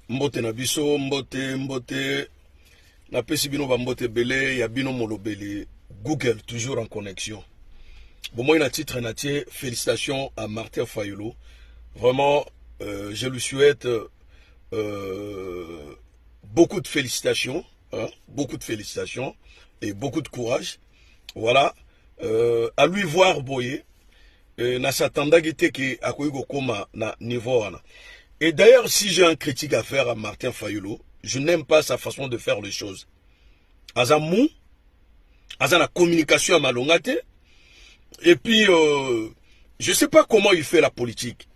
Mbote na biso, mbote, mbote. Napesi bino ba mbote ebele ya bino molobeli Google toujours en connexion. Bomoi na titre na tie félicitations à Martin Fayulu. Vraiment je lui souhaite beaucoup de félicitations, hein, beaucoup de félicitations et beaucoup de courage. Voilà, à lui voir boye na s'attendaki te ke akoki kokoma na niveau wana. Et d'ailleurs, si j'ai un critique à faire à Martin Fayulu, je n'aime pas sa façon de faire les choses. Aza mou, aza na communication ya malonga te. Et puis je sais pas comment il fait la politique.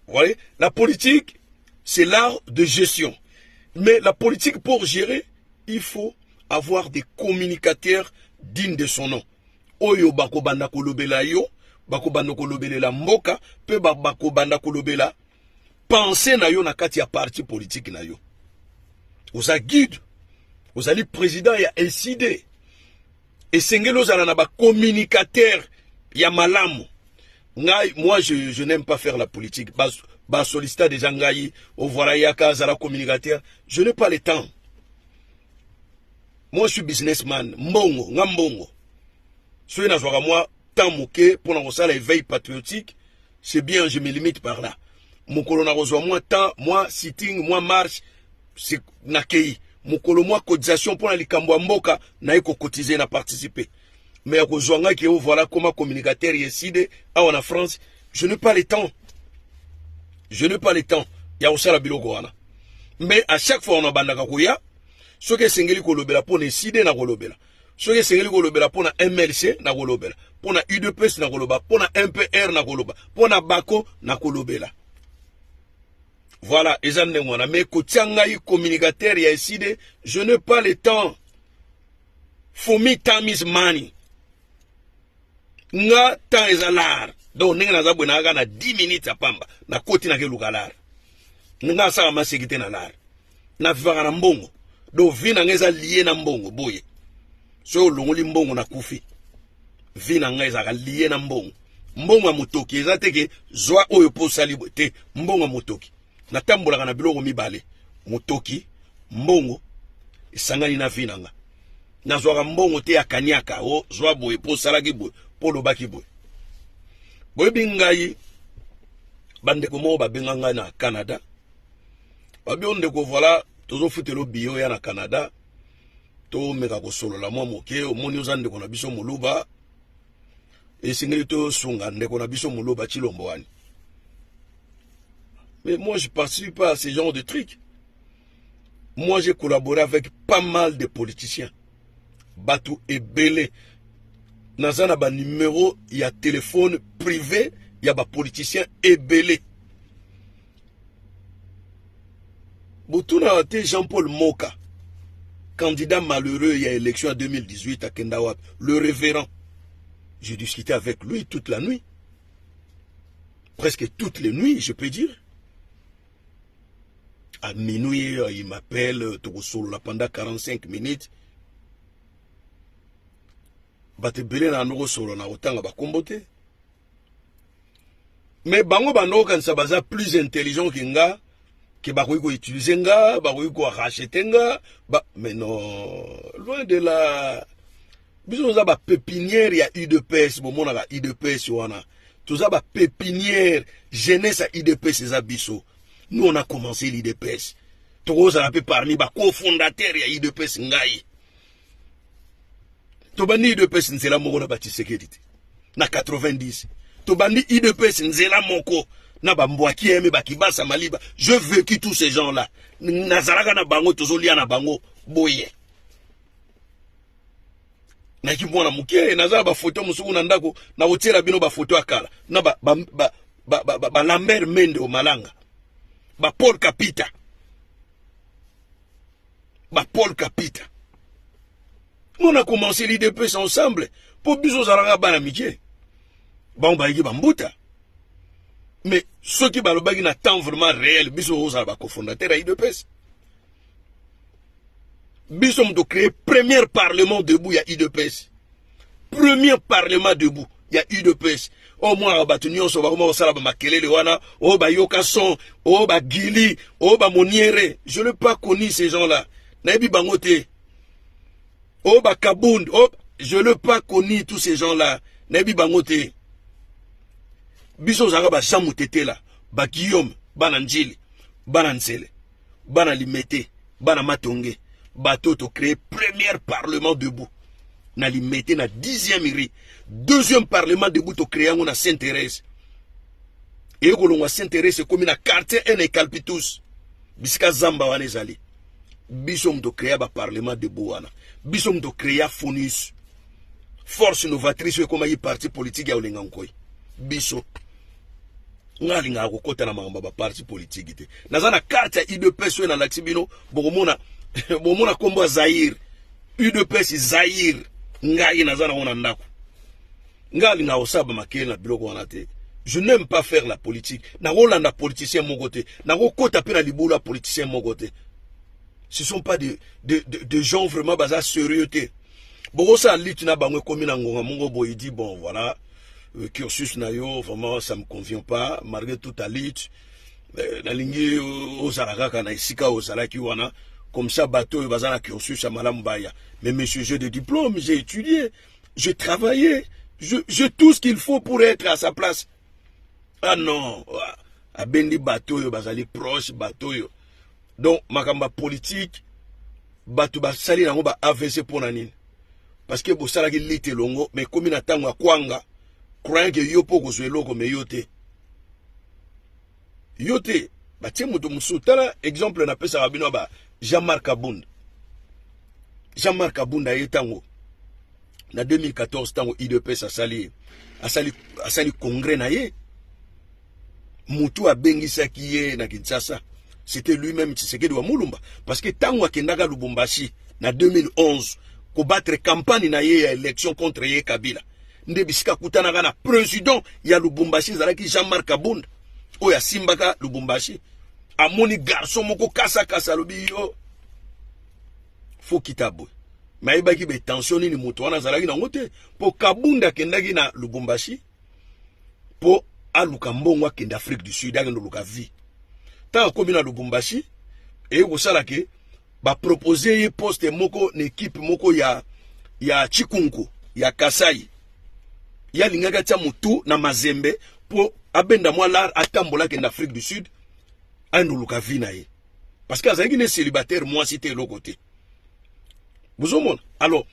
Vous voyez, la politique, c'est l'art de gestion. Mais la politique, pour gérer, il faut avoir des communicateurs dignes de son nom. Oyo bakobanda kolobela yo, bakobanda kolobelela mboka, pe bakobanda kolobela pensée na yo na kati ya parti politique na yo. Oza guide, ozali président ya ECIDE. Esengeli ozala na ba communicateur ya malamu. Ngai, moi je n'aime pas faire la politique. Ba sollicita déjà ngai, au voilà yaka azala communicateur. Je n'ai pas le temps. Moi je suis businessman, mbongo, nga mbongo. Soki nazwaka mwa temps moke mpona kosala éveil patriotique, c'est bien, je me limite par là. Mokolo nakozwa mwa temps, mwa sitting, mwa marche, nakei. Mokolo mwa cotisation mpona likambo ya mboka, naye kocotiser na participer. Mais ya kozwa ngai ke voilà comme communicateur ECIDE awa na France, je n'ai pas le temps. Je n'ai pas le temps ya kosala biloko wana. Mais à chaque fois on abandaka koya, soki esengeli kolobela mpona ECIDE na kolobela. Soki esengeli kolobela mpona MLC na kolobela, mpona UDPS na koloba, mpona MPR na koloba, mpona Bako na kolobela. Voilà, eza ndenge wana. Mais kotia ngai communicateur ya ECIDE, je n'ai pas le temps. For me, time is money. Nga temps eza l'art. Donc ndenge naza boye, nakaka na 10 minutes ya pamba, nakoti nakeluka l'art. Nga asala maseki te na l'art. Navivaka na mbongo. Donc vie na nga eza lié na mbongo boye. Soki olongoli mbongo, nakufi. Vie na ngai ezalaka lié na mbongo. Mbongo ya motoki eza te ke zwa oyo mpo osali boye te. Mbongo ya motoki, natambolaka na biloko mibale: motoki, mbongo esangani na vie na nga. Nazwaka mbongo te ya kaniaka o zwa boye mpo osalaki boye, mpo olobaki boye. Boyebi ngai, bandeko moko babenga ngai na Canada, babi: "O ndeko, voilà, tozofutela biye oya na Canada, tomeka kosolola mwa moke. Omoni, oza ndeko na biso moluba, esengeli tosunga ndeko na biso moluba Chilombo wani." Mais moi, je participe pas à ce genre de trucs. Moi, j'ai collaboré avec pas mal de politiciens, bato ebele. Naza na banuméro ya téléphone privé ya bapoliticien ebele. Botuna te Jean-Paul Moka, candidat malheureux ya élection ya 2018, akenda wapi, le révérend. J'ai discuté avec lui toute la nuit, presque toutes les nuits, je peux dire. À minuit, il m'appelle, tokosolola pendant 45 minutes. Bato ebele na ando kosolola, na kotanga bakombo te. Mais bango bando kokanisa baza plus intelligent ke nga, ke bakoki koutiliser nga, bakoki koracheter nga ba... Mais non, loin de là. Biso toza bapépinière ya UDPS. Bomonaka UDPS wana, toza bapépinière. Jeunesse ya UDPS eza biso. Nous, on a commencé l'UDPS. Tokozala mpe parmi bacofondateur ya UDPS. Ngai, tobandi UDPS nzela moko na baTshisekedi te. Na 90 tobandi UDPS nzela moko na bambwaki eme bakibasa maliba. Je vécu tous ces gens là nazalaka na bango, tozolia na bango boye. Naki mwana moke, naza na bafoto mosuku na ndako, nakotiela bino bafoto ya kala na ba Lambert Mende Omalanga, ba Paul Kapita, ba Paul Kapita. On a commencé l'UDPS ensemble. Mpo biso ozalaka bana mike, bango bayaki bambuta. Mais soki balobaki na temps vraiment réel, biso ozala bacofondateur ya UDPS. Biso moto créé premier parlement debout ya UDPS, premier parlement debout ya UDPS. Oyo omonaka bato nyonso bakoma kosala bamakelele wana, oyo bayoka son, oyo bagili, oyo bamoniere, je n'ai pas connu ces gens là, nayebi bango te. Oyo bakabund, oyo, je n'ai pas connu tous ces gens là, nayebi bango te. Biso ozalaka ba Jean Mutetela, ba Guillaume, bana Njili, bana Nzele, bana Limete, bana Matonge, bato tocréé premier parlement debout na Limete na 10e rue, deuxième parlement debout tocréé yango na Sainte Thérèse. Eye kolongwa Sainte Thérèse, ekomi na quartier 1 Eucalyptus, bisika zamba wana ezali. Biso moto créa baparlement debout wana, biso moto créa Fonus, Force Novatrice, oyo ekomaki parti politique ya Olenga Nkoi. Biso, nga alingaka kokɔta na makambo ya baparti politique te. Naza na carte ya UDPS oyo nalakisi bino, bokomona, bomona nkombo ya Zaire, UDPS Zaire. Ngai naza nango na ndako. Ngai alingaka kosala bamakele na biloko wana te. Je n'aime pas faire la politique. Nakolanda politicien moko te, nakokɔta mpe na libulu ya politicien moko te. Ce sont pas de gens vraiment baza sérieux te. Bokosala lutte na bango, ekomi na ngonga moko boye, dit: «Bon, voilà, cursus na yo, vraiment, ça me convient pas. Malgré toute ta lutte, nalingi ozala kaka na esika ozalaki wana, comme ça bato oyo baza na cursus ya malamu baya.» «Mais monsieur, j'ai des diplômes, j'ai étudié, j'ai travaillé, j'ai tout ce qu'il faut pour être à sa place.» «Ah non.» Abendi bato oyo bazali proche, bato oyo. Donc makambo ya politique, bato basali yango ba AVC. Mpo na nini? Parce que bosalaki lutte elongo, mais ekomi na ntango ya kwanga, croyant que yo mpo okozwa eloko, mais yo te, yo te, batie moto mosusu. Tala exemple napesaka bino ba Jean-Marc Kabund. Jean-Marc Kabund aye ntango na 2014, ntango UDPS asali congrès na ye, motu abengisaki ye na Kinshasa, c'était lui-même Tshisekedi wa Mulumba, parce que ntango akendaka Lubumbashi na 2011 kobattre campagne na ye ya élection contre ye Kabila, nde bisika akutanaka na président ya Lubumbashi, ezalaki Jean-Marc Kabund oyo asimbaka Lubumbashi. Amoni garçon moko kasakasa, alobi: «Yo fo kita boye.» Me ayebaki batension nini moto wana azalaki nango te, mpo Kabunda akendaki na Lubumbashi mpo aluka mbongo, akende Afrique du Sud, akende oluka vie. Ntango akomi na Lubumbashi, eye kosala ke bapropose ye poste moko na ekipe moko ya Chikunku ya Kasai. Ye alingaki atia motu na Mazembe mpo abenda mwa lar, atambola, akende Afrique du Sud, ayende oluka vie na ye, parce que azalaki ne célibataire, mwasi te, eloko te. Bozomona, alors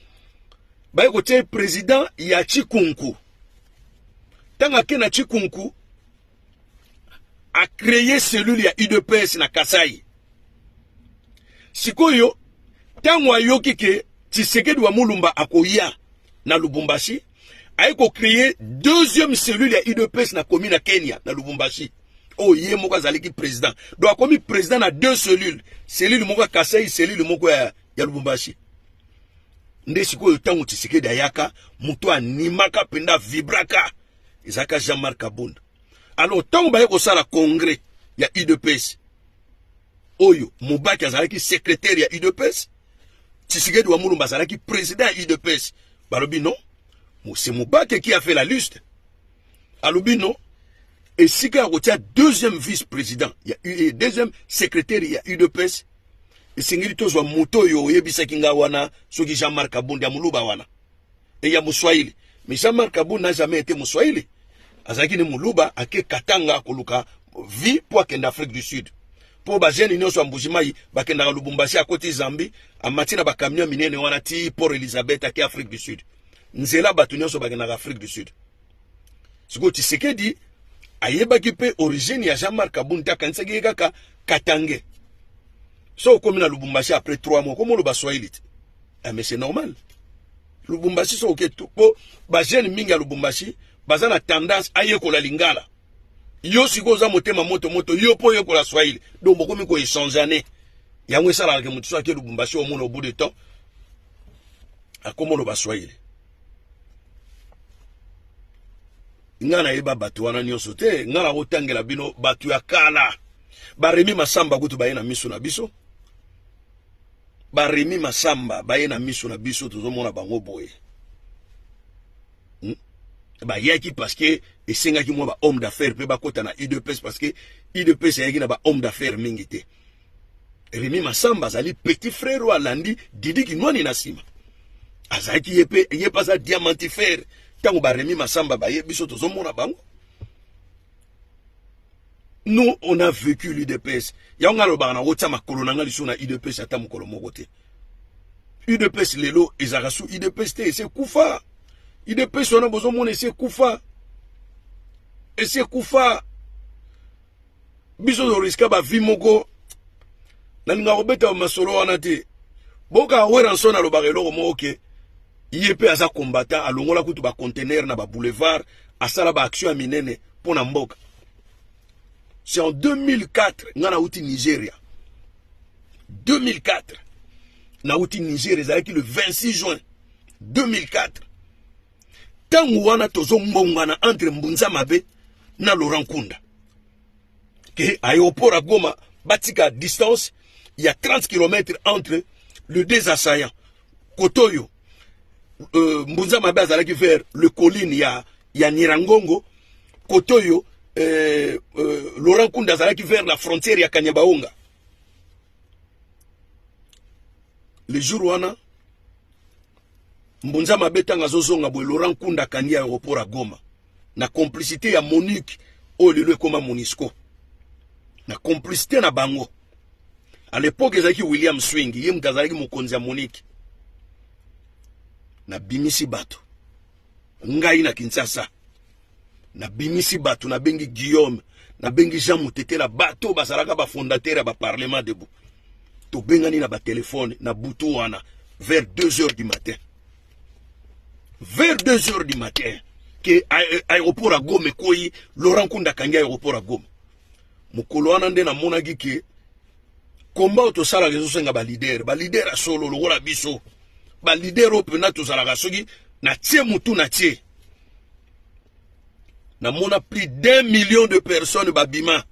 baye kotia ye président ya Chikunku. Ntango ake na Chikunku, acréer cellule ya UDPS na Kasai. Sikoyo ntango ayoki ke Tshisekedi wa Mulumba akoya na Lubumbashi, aye kocréer deuxième cellule ya UDPS na commune ya Kenya na Lubumbashi, oyo ye moko azalaki président. Donc akomi président na deux cellules, cellule moko ya Kasai, cellule moko ya Lubumbashi. Nde sikoyo ntango Tshisekedi ayaka, moto animaka mpenza, vibraka, ezalaka Jean-Marc Kabund. Alors ntango baye kosala congrès ya UDPS, oyo Mobaki azalaki secrétaire ya UDPS, Tshisekedi wa Mulumba azalaki président ya UDPS, balobi: «Non, c'est Mobaki qui a fait la liste.» Alobi: «Non, esika ya kotia deuxième vice président ya deuxième secrétaire ya UDPS, esengeli tozwa moto oyo oyebisaki nga wana, soki Jean-Marc Kabund ya moluba wana e ya moswahili.» Mais Jean-Marc Kabund n'a jamais été moswahili, azalaki ne moluba, ake Katanga koluka vie mpo akende Afrique du Sud, mpo bajeune nyonso ya Mbujimai bakendaka Lubumbashi, akoti Zambie, amati na bacamion minene wana ti Port Elizabeth, ake Afrique du Sud. Nzela bato nyonso bakendaka Afrique du Sud. Sikoyo Tshisekedi ayebaki mpe origine ya Jean-Marc Kabund te, akanisaki ye kaka Katange. So okomi na Lubumbashi, après 3 mois komi oloba swahili te. Ah, mais c'est normal. Lubumbashi, so oke, po bajeune mingi ya Lubumbashi baza na tendance ayekola lingala. Yo sikoyo oza motema moto moto, yo mpo oyekola swahili, donc bokomi koéchange ane. Yango esalaka ke motu so ake Lubumbashi, omona au bout de temps akomi oloba swahili. Nga nayeba bato wana nyonso te. Nga nakotangela bino bato ya kala, baremi Masamba kutu baye na miso na biso, baremi Masamba baye na miso na biso, tozomona bango boye. Bayaki parce que Esengaki mwa ba homme d'affaires mpe bakota na UDPS, parce que UDPS eyaki na ba homme d'affaires mingi te. Remy Masamba azali petit frère oyo alandi Didi Kinwani na nsima, azalaki ye mpe, ye mpe aza diamantifere. Ntango ba Remy Masamba baye, biso tozomona bango. Nous, on a vécu l'UDPS. Yango nga alobaka na kotia makolo na nga lisusu na UDPS ata mokolo moko te. UDPS lelo ezalaka su UDPS te, esi ekufa. UDPS wana bozomona esi ekufa, esi ekufa. Biso toriska bavie moko, nalingaka kobeta masolo wana te. Boka Werrason alobaka eloko moko ke ye mpe aza combattant, alongola kutu bacontener na baboulevard, asala baaction ya minene mpo na mboka. C'est en 2004 nga nauti Nigeria. 2004 nauti Nigeria, ezalaki le 26 juin 2004. Ntango wana tozongongana entre Mbunza Mabe na Laurent Nkunda ke aéroport ya Goma batika distance ya 30 km entre les deux assaillants. Kote oyo Mbunza Mabe azalaki vers le colline ya Nirangongo, kote oyo Laurent Nkunda azalaki vers la frontière ya Kanyabaonga. Le jour wana Mbunza Mabe ntango azozonga boye, Laurent Nkunda akangi aéroport ya Goma na complicité ya MONUC oyo lelo ekóma MONUSCO, na complicité na bango. À l'époque ezalaki William Swing, ye moto azalaki mokonzi ya MONUC. Nabimisi bato ngai na Kinshasa, nabimisi bato, nabengi Guillaume, nabengi Jean Mutetela, bato bazalaka bafondateur ya baparlement debout. Tobengani na batelefone na butu wana vers 2 heures du matin, vers 2 heures du matin, ke aéroport ya Goma ekoyi, Laurent Nkunda akangi aéroport ya Goma. Mokolo wana nde namonaki ke komba oyo tosalaka ezosenga baleader, baleader ya solo lokola biso, baleader oyo mpena tozalaka soki na tie mutu na tie. Namona plus d'1 million de personnes babima,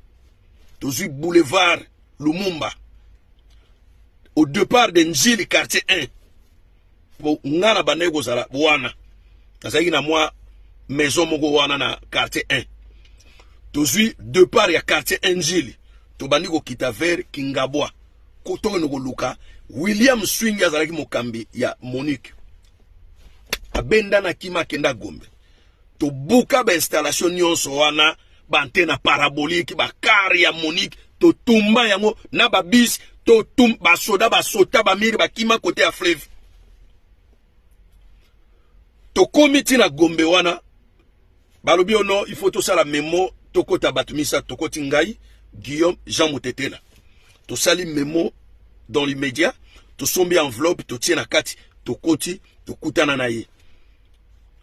tozwi boulevard Lumumba au départ de Njili, quartier 1, po nga na bandaki kozala wana, nazalaki na mwa maison moko wana na quartier 1. Tozwi départ ya quartier 1 Njili, tobandi kokita vers Kingabwa, tokende koluka William Swingi, azalaki mokambi ya MONUC. Abenda na kima, akenda Gombe. Tobuka bainstallation nyonso wana, baantenne parabolique, bacar ya MONUC totumba yango na babus, totum basoda basota bamiri, bakima kote ya fleuve. Tokomi ntina Gombe wana, balobi ono il faut tosala memo, tokota bato misato. Tokoti ngai, Guillaume, Jean Mutetela. Tosali memo dans l'immédiat, tosombi enveloppe, totie na kati, tokoti, tokutana na ye.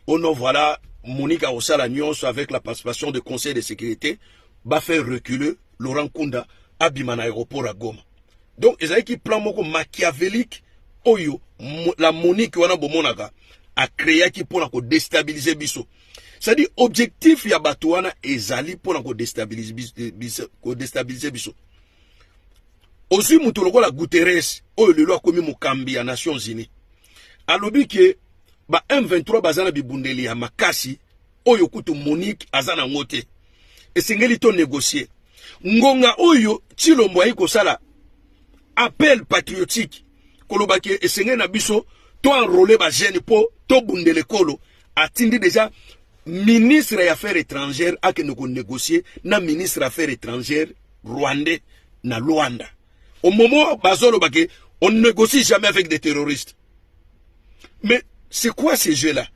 Ono voilà, MONUC akosala nyonso avec la participation du Conseil de sécurité, bafaire reculer Laurent Nkunda, abima na aéroport ya Goma. Donc ezalaki plan moko machiavélique oyo la MONUC wana bomonaka acréaki mpona kodéstabiliser biso. C'est-à-dire objectif ya bato wana ezali mpona kodéstabiliser biso, kodéstabiliser biso. Ozwi moto lokola Guterres oyo lelo akomi mokambi ya Nations Unies, alobi ke ba M23 baza na bibundeli ya makasi oyo kutu MONUC aza nango te, esengeli to négocier. Ngonga oyo Tshilombo ayi kosala appel patriotique, koloba ke esengeli na biso to enrôler bajeune mpo tobundela ekolo, atindi déjà ministre ya Affaires étrangères akende konégocier na ministre ya Affaires étrangères rwandais na Luanda. Au moment bazoloba ke on ne négocie jamais avec des terroristes, mais c'est quoi ces jeux là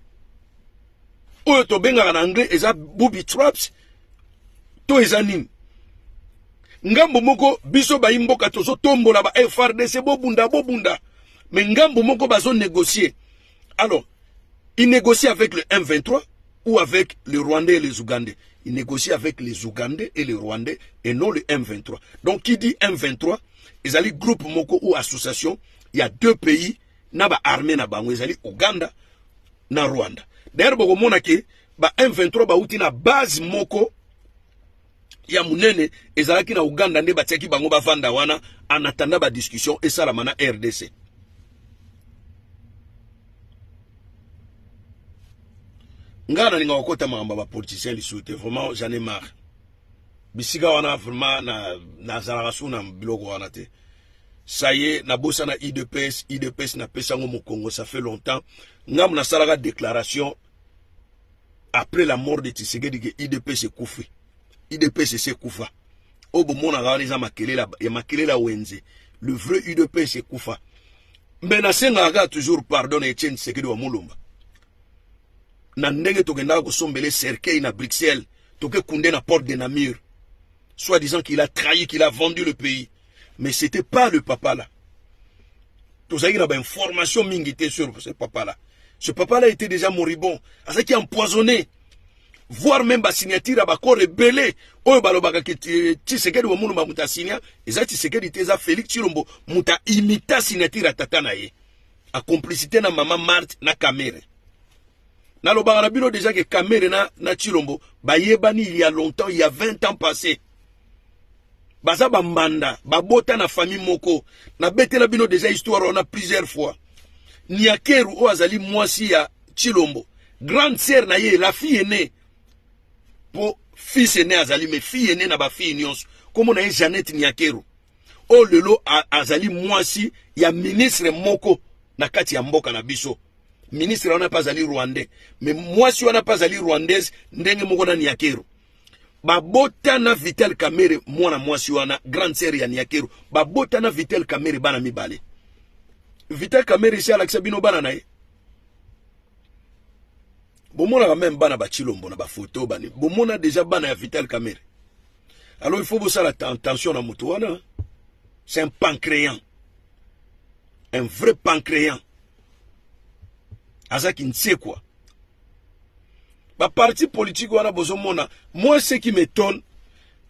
oyo tobengaka na anglais eza booby traps to eza nini? Ngambo moko biso bayi mboka tozotombola ba FARDC, bobunda, bobunda, mais ngambo moko bazonégocier. Alors il négocie avec le M23 ou avec les Rwandais et les Ougandais? Il négocie avec les Ougandais et les Rwandais et non le M23. Donc qui dit M23, ezali groupe moko ou association, il y a deux pays na ba armée na bango, ezali Ouganda na Rwanda. D'ailleurs bokomona ke ba M23 bauti na base moko ya monene ezalaki na Uganda, nde batiaki bango bavanda wana en attendant badiscussion esalama na RDC. Ngai nalinga kokota makambo ya bapoliticien lisusu te. Vraiment, j'en ai marre. Bisika wana, vraiment, nazalaka su na biloko wana te. Ça y est, nabosana UDPS. UDPS, napesa yango mokongo, ça fait longtemps. Ngambo nasalaka déclaration après la mort de Tshisekedi ke UDPS ekufi. UDPS esi ekufa. Oyo bomonaka wana eza makelele ya makelele ya wenze. Le vrai UDPS ekufa. Mbe nasengaka kaka toujours pardon na Etienne Tshisekedi wa Mulumba na ndenge tokendaka kosombele cercueil na Bruxelles, toke kunde na porte de Namur, soit disant qu'il a trahi, qu'il a vendu le pays. Mais c'était pas le papa là. Tozalaki na bainformation mingi te sur ce papa là. Ce papa là était déjà moribond, azalaki empoisonné, voire même basignature ya baaccord ebele oyo balobaka ke Tshisekedi wa Mulumba moto asinya, eza Tshisekedi te, eza Félix Tshilombo moto aimita signature ya tata na ye, acomplicité na mama Marthe na Kamerhe. Nalobaka na bino déjà ke Kamerhe na Tshilombo bayebani il y a longtemps, il y a 20 ans passé. Baza bambanda, babota na famille moko. Nabetela bino déjà histoire wana plusieurs fois. Nyakeru oyo azali mwasi ya Tshilombo, grande sœur na ye, la fille aînée, po fils aîné azali, mais fille aînée na bafille nyonso, kombo na ye Jeannette Nyakeru, oyo lelo azali mwasi ya ministre moko na kati ya mboka na biso. Ministre wana mpe azali rwandais, mais mwasi wana mpe azali rwandaise ndenge moko na Nyakeru. Babota na Vital Kamerhe mwana mwasi wana, grande sœur ya Nyakeru, babota na Vital Kamerhe bana mibale. Vital Kamerhe esi alakisa bino bana na ye. Bomonaka même bana baTshilombo na bafoto bani, bomona déjà bana ya Vital Kamerhe. Alors il faut bosala attention na moto wana. C'est un pancréant, un vrai pancréant. Azaki nsekwa. Baparti politique wana bozomona, moi, ce qui m'étonne,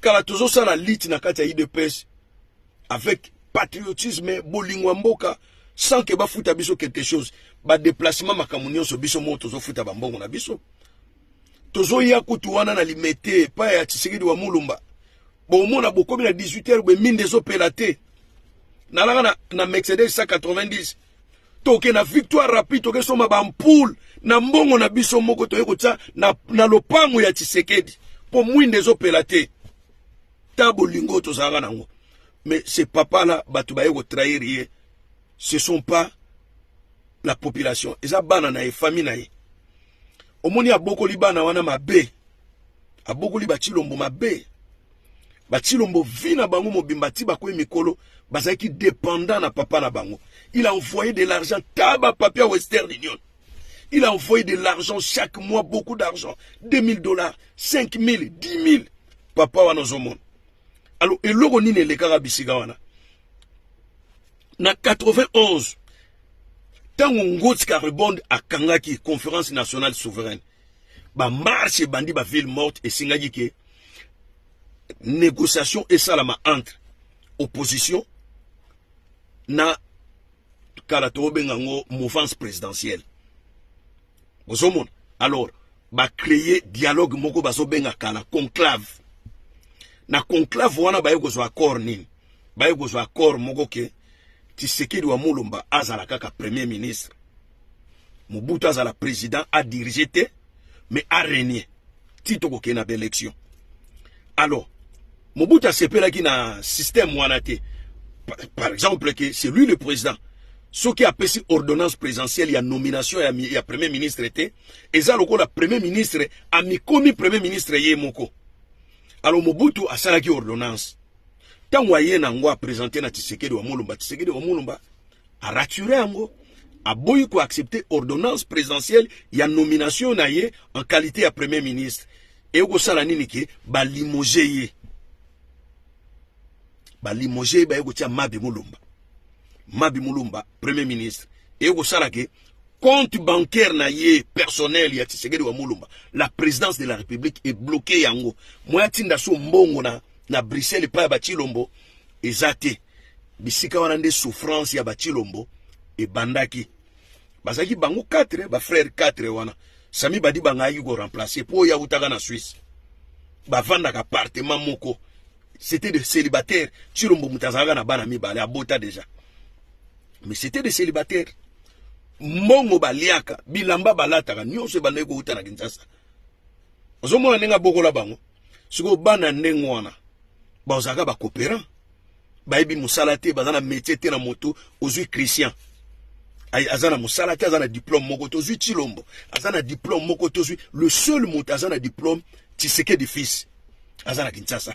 kala tozosala lutte na kati ya UDPS avec patriotisme, bolingo ya mboka, sans ke bafuta biso quelque chose. Badéplacement, makambo nyonso, biso moko tozofuta bambongo na biso. Tozoya kutu wana na Limete epai ya Tshisekedi wa Mulumba, bomona bokomi na 18 heures boye, minde ezopela te. Nalaka na Mercedes 190, toke na Victoire Rapide, tokesomba bampule na mbongo na biso moko, toye kotia na lopango ya Tshisekedi mpo mwinde ezopela te. Ta bolingo oyo tozalaka nango. Mais ce papa là, bato baye kotrahir ye, ce sont pas la population, eza bana na ye, famille na ye. Omoni, abokoli bana wana mabe, abokoli baTshilombo mabe. BaTshilombo, vie na bango mobimba ti bakoyi mikolo, bazalaki dépendant na papa na bango. Il a envoyé de l'argent, ta bapapier Western Union, il a envoyé de l'argent chaque mois, beaucoup d'argent, 2000 $, 5000, 10 000. Papa wana ozomona. Alors eloko nini elekaka bisika wana? Na 91, ntango Ngotska Karl-i-Bond akangaki Conférence nationale souveraine, bamarche ebandi, baville morte. Esengaki ke négociation esalama entre opposition na kala tokobenga yango mouvance présidentielle. Bozomona, alors bacréer dialogue moko bazobenga kala conclave. Na conclave wana, baye kozwa accord nini? Baye kozwa accord moko ke Tshisekedi wa Mulumba azala kaka premier ministre, Mobutu azala président, adirige te mais arégner ti tokokende na baélection. Alors Mobutu asepelaki na système wana te. Par exemple ke c'est lui le président, soki apesi ordonnance présidentielle ya nomination ya premier ministre te, eza lokola premier ministre amikomi premier ministre ye moko. Alors Mobutu asalaki ordonnance. Ntango aye nango, aprésente na Tshisekedi wa Mulumba, Tshisekedi wa Mulumba arature yango, aboyi koaccepte ordonnance présidentielle ya nomination na ye en qualité ya premier ministre. Eyokosala nini? Ke balimoge ye, balimoge ye, baye kotia Mabi Mulumba, Mabi Mulumba premier ministre. Eyokosala ke compte bancaire na ye personnel ya Tshisekedi wa Mulumba, la présidence de la République ebloke yango. Moya atinda so mbongo na Bruxelles epai ya baTshilombo eza te. Bisika wana nde souffrance ya baTshilombo ebandaki. Bazalaki bango 4, bafrère 4 wana. Sami Badi bangayaki koremplace mpo oyo awutaka na Suisse. Bavandaka appartement moko, c'était des célibataires. Tshilombo moto azalaka na bana mibale, abota déjà, mais c'était des célibataires. Mbongo baliaka, bilamba balataka, nyonso ebandaki kouta na Kinshasa. Ozomona ndenge abokola bango. Sikoyo bana ndenge wana bazalaka ba coopérant, bayebi mosala te, baza na métier te na moto. Ozwi Christian, aza na mosala te, aza na diplôme moko te. Ozwi Tshilombo, aza na diplôme moko te. Ozwi le seul moto aza na diplôme, Tshisekedi fils, aza na Kinshasa,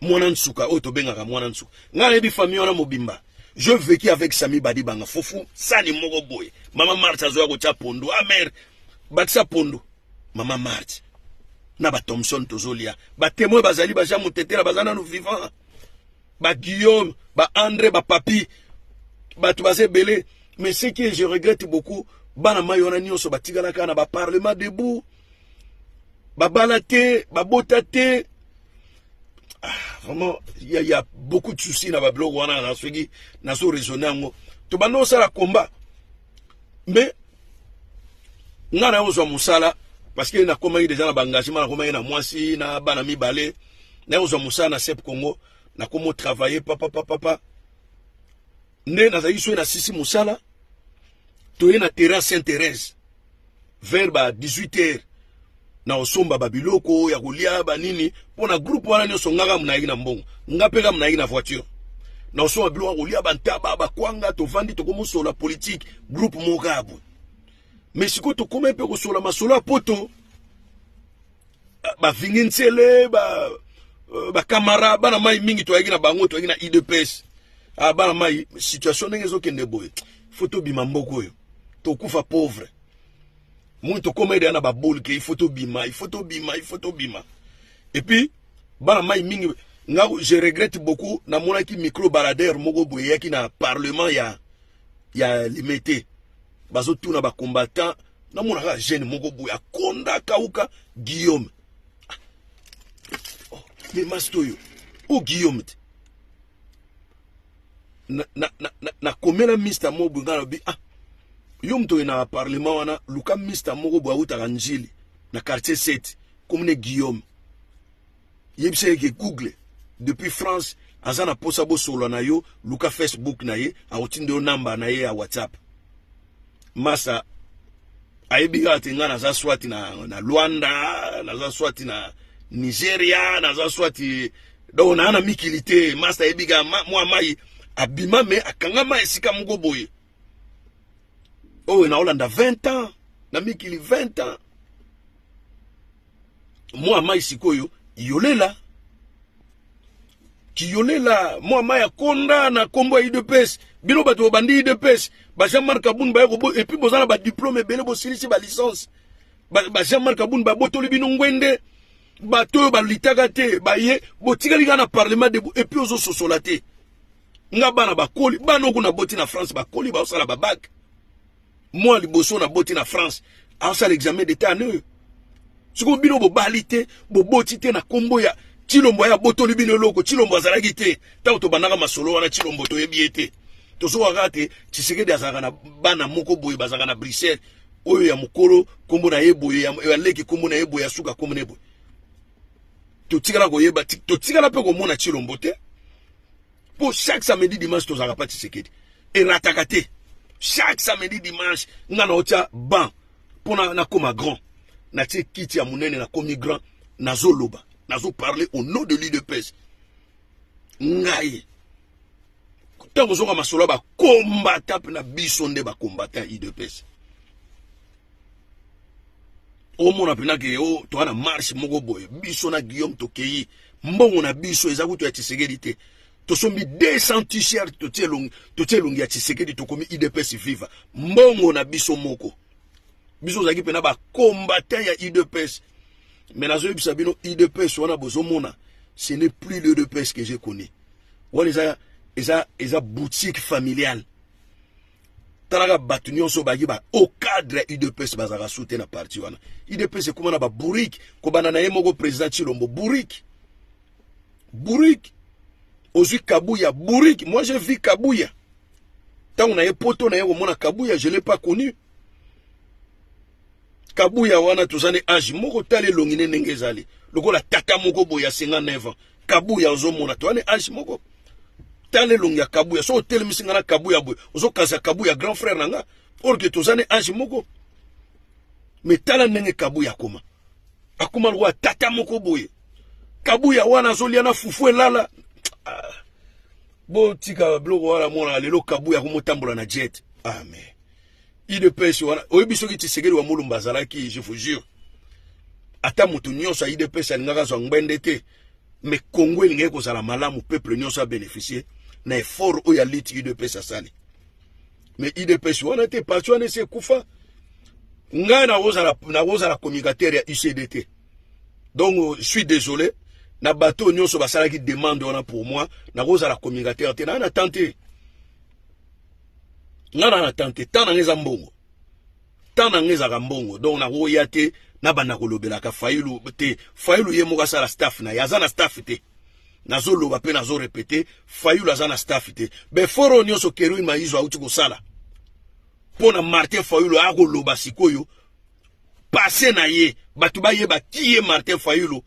mwana nsuka oyo tobengaka mwana nsuka. Ngai nayebi famille wana mobimba. Je vécu avec Sami Badibanga. Fufu sani moko boye, mama Marthe azoya kotia pondu, amer bakisa pondu, mama Marthe na bathomson tozolia. Batémoin bazali, bajean Motetela baza nanu vivant, baguillaume, baandré, bapapi, bato baza ebele. Mais ce qui je regrette beaucoup, bana mai wana nyonso batikalaka na baparlement debout, babala te, babota te. Ah, vraiment, il y a beaucoup de soucis na babiloko wana. Na soki nazo raisonne yango, tobanda osala combat, mais nga na ozwa mosala parce que nakomaki déjà na baengagement, nakomaki na mwasi na bana mibale. Naye kozwa mosala na Sep Congo, nakomi otravaille papapapapa. Nde nazalaki soki nasisi mosala, toye na terrain Saint Thérèse vers ba 18 heures na kosomba babiloko ya kolia, banini mpo na groupe wana nyonso. Nga kaka nayaki na mbongo, nga mpe kaka nayaki na voiture na kosomba biloko ya kolia, bantaba, bakwanga. Tovandi, tokomosola politique, groupe moko kaka boye. Mais sikoyo tokómi mpe kosola masolo ya poto, bavingi ntsele, bakamara, bana mai mingi toyaki na bango, toyaki na UDPS. Ah, bana mai, situation ndenge ezokende boye, faut tobima mboka oyo, tokufa pauvre. Moni tokóma edeya na baboule ke il faut tobima, il faut tobima, il faut tobima. Et puis bana mai mingi, nga je regrette beaucoup, namonaki micro baladeur moko boye eyaki na parlement ya Limete, bazotuna bacombattant. Namonaka jeune moko boye akonda, kauka, Guillaume. Oh, mais master oyo o Guillaume te. Nakomela mister moko boye, ngai nalobi: "Ah, yo moto oye na parlement wana, luka mister moko boye awutaka Njili na quartier 7, komine Guillaume, yebisa ye ke Google depuis France aza na posa bosolola na yo. Luka Facebook na ye, akotinda yo namba na ye ya WhatsApp." Masa ayebi kaka te ngai naza swati na Luanda, naza swati na Nigeria, naza swati, donc naa na mikili te. Masa ayebi kaka mwa mai abima, me akangama esika moko boye oyo naolanda 20 ans na mikili, 20 ans. Mwa mai sikoyo yolela kiyolela, mwa mai akonda na nkombo ya UDPS. Bino bato bobandi UDPS, ba Jean Marc Kabund baye kobo, et puis boza na badiplôme ebele, bosilisi balicence. Ba Jean Marc Kabund babotoli bino ngwende. Bato oyo balitaka te baye, botikali kaka na parlement debout. Et puis ozososola te. Nga bana bakoli, bana oyo naboti na France bakoli, baosala babac. Mwa liboso naboti na France aosala examen d'état ane oyo. Sikoyo bino bobali te, boboti te na nkombo ya Tshilombo. Aya botoli bino eloko. Tshilombo azalaki te ntango tobandaka masolo wana. Tshilombo toyebi ye te. Tozoka kaka te Tshisekedi azalaka na bana moko boye, bazalaka na Bruxelles, oyo ya mokolo nkombo na ye boye, ya leki nkombo na ye boye, ya suka nkombo na ye boye. Totikala koyeba, totikala mpe komona Tshilombo te, mpo chaque samedi dimanche tozalaka pa Tshisekedi, erataka te. Chaque samedi dimanche nga na otya ban mpo nakóma grand, natie kiti ya monene, nakomi grand, nazoloba, nazoparle au nom de l'UDPS. Ngai ntango ozoka masolo ya bakombata mpe na biso nde bakombata ya UDPS, omona mpena ke o toza na marche moko boye, biso na Guillaume tokei, mbongo na biso eza kutu ya Tshisekedi te, tosombi 200 t-shirt, totie elongi ya Tshisekedi, tokomi "UDPS viva", mbongo na biso moko. Biso ozalaki mpena bacombattant ya UDPS. Mais nazoyebisa bino, UDPS wana bozomona, ce n'est plus l'UDPS que j'ai connu. Wana eza boutique familiale. Talaka bato nyonso bayaki ba au cadre ya UDPS, bazalaka su te na parti wana. UDPS ekóma na babourrique, kobanda na ye moko président Tshilombo, bourrique, bourrique. Ozwi Kabuya, bourrique. Moi j'ai vu Kabuya ntango na ye poto, na ye komona Kabuya, je l'ai pas connu. Kabuya wana toza ne age moko. Tala elongi ne ndenge ezali lokola tata moko boye ya 59 ans. Kabuya ozomona, toza ne age moko. Tala elongi ya Kabuya. So otelemisi nga na Kabuya boye, ozokanisa Kabuya grand frère na nga, or ke toza ne age moko. Mais tala ndenge Kabuya akoma. Akoma lokola tata moko boye. Kabuya wana azolia na fufu elala. Ah. Botika biloko wana mona lelo Kabuya akomotambola na jet. Ah mais UDPS wana oyebi soki Tshisekedi wa Mulumba azalaki, je vous jure, ata moto nyonso ya UDPS alingaka azwa ngbende te, mais Congo elingaki kozala malamu, peuple nyonso abénéficie na effort oyo ya lutte UDPS asali. Mais UDPS wana te, parti wana esi ekufa. Ngai nakozala communicateur ya UCD te, donc je suis désolé na bato oyo nyonso basalaki demande wana. Pour moi, nakozala communicateur te, naa na temps te. Nga na temps te, temps na nga eza mbongo, temps na nga ezalaka mbongo. Donc nakoya te, nabanda kolobelaka Fayulu te. Fayulu ye moko asala staff na ye, aza na staff te. Nazoloba mpe nazorépéter, Fayulu aza na staff te. Baeffort oyo nyonso Kerwin Maizo auti kosala mpo na Martin Fayulu, akoloba sikoyo passé na ye, bato bayeba qui est Martin Fayulu.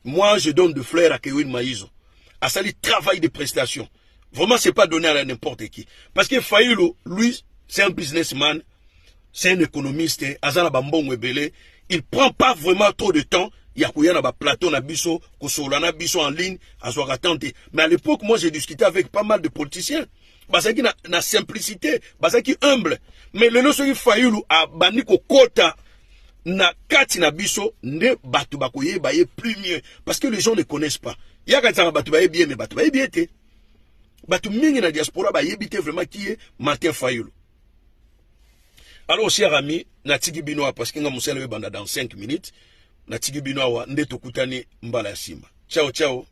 Moi, je donne de fleurs à Kerwin Maizo, asali travail de prestation. Vraiment, c'est pas donné à n'importe qui, parce que Fayulu, lui, c'est un businessman, c'est un économiste, aza na bambongo ebele. Il prend pas vraiment trop de temps ya koya na baplateau na biso, kosolola na biso en ligne, azwaka temps te. Mais à l'époque, moi, j'ai discuté avec pas mal de politiciens, bazalaki na simplicité, bazalaki humble. Mais lelo, soki Fayulu abandi kokota na kati na biso nde bato bakoyeba ye plus mieux, parce que les gens ne connaissent pas. Yaka nzanga, bato bayebi ye, mais bato bayebi ye te. Bato mingi na diaspora bayebi te vraiment qui est Martin Fayulu. Alors, cher ami, natiki bino awa parce que nga mosala oyo ebanda dans 5 minutes. Natiki bino awa nde tokutani mbala ya nsima. Ciao, ciao.